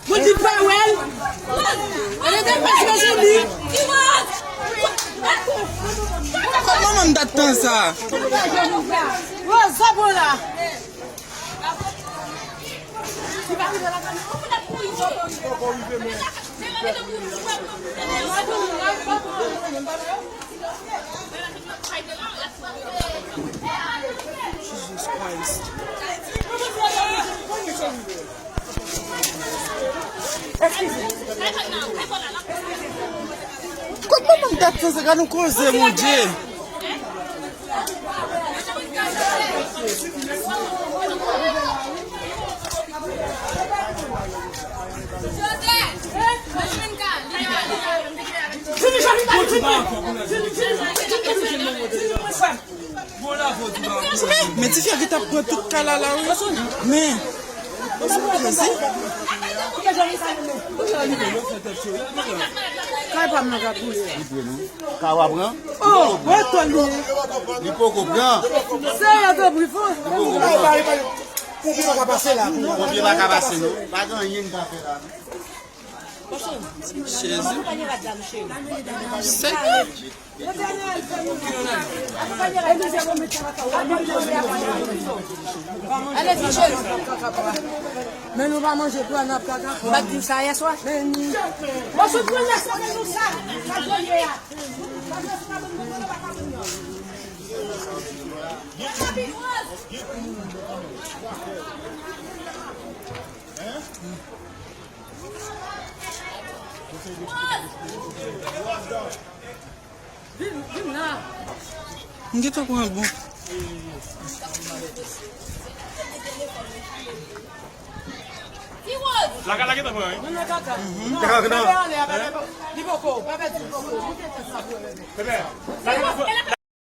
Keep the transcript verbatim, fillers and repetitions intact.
Pou di pa wè l. Rete pas mezanmi. Kòman manman m dat tan sa? Rosa bon la. Jesus Christ. Kot manman m dat tan sa? Gad yon koze, Bondye. Men tifi a gentan pran tout kay la, la, wi. Men, Jezi. Kay pa m nan ka boule. Ka w ap pran? Oh, wè tòl li ye. Li poko pran. Seyè, tanpri, fò. Li poko pran. Ponpye pa ka pase la. Ponpye pa ka pase, non. Pa gen anyen n ka fè la, non. Jezi. Senyè. Men nou pa manje pwa n ap kaka. Bat di sa yè swa. Men nou. Bon, sou pran lè sa, men nou sa. Sa jwenn yo a. Vin, vin la. M gentan pran bon. Lakay la gentan pran, wi. Nan kaka. Mhm. Kaka, kaka. Li poko, pa pèdi. Bebe, lakay la